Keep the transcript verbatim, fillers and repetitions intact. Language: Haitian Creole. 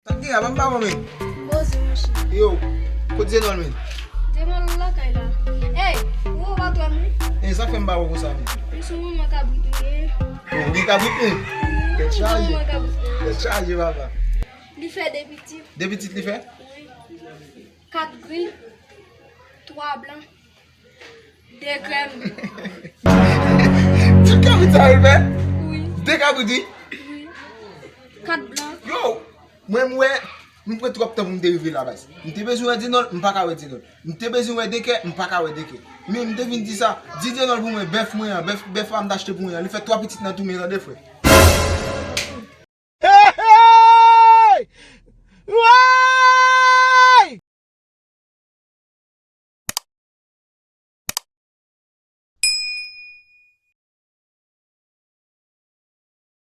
Sa k gen a, pa m pa wè men. Poze, monchè. Yo, kote Zenòl men? Zenòl lakay la. Ey, ou wè patwon m wi? E sa k fè m pa wè konsa men? Li se yon manman kabrit li ye. Ou gen kabrit men? Tèt chaje. Manman kabrit li ye. Tèt chaje papa. Li fè de pitit. De pitit li fè? Wi. Kat gri, twa blan, de krèm. Tout kabrit sa yo l fè? Wi, De kabrit wi? wi. Kat blan. Yo, mwen m wè, m pran twòp tan pou m te rive la baz. M te bezwen wè Zenòl, m pa ka wè Zenòl. M te bezwen wè Dekè, m pa ka wè Dekè. Men m te vin di sa, di Zenòl pou mwen, bèf mwen an, bèf, bèf la m t achte pou mwen an, li fè twa pitit nan tou men tande frè.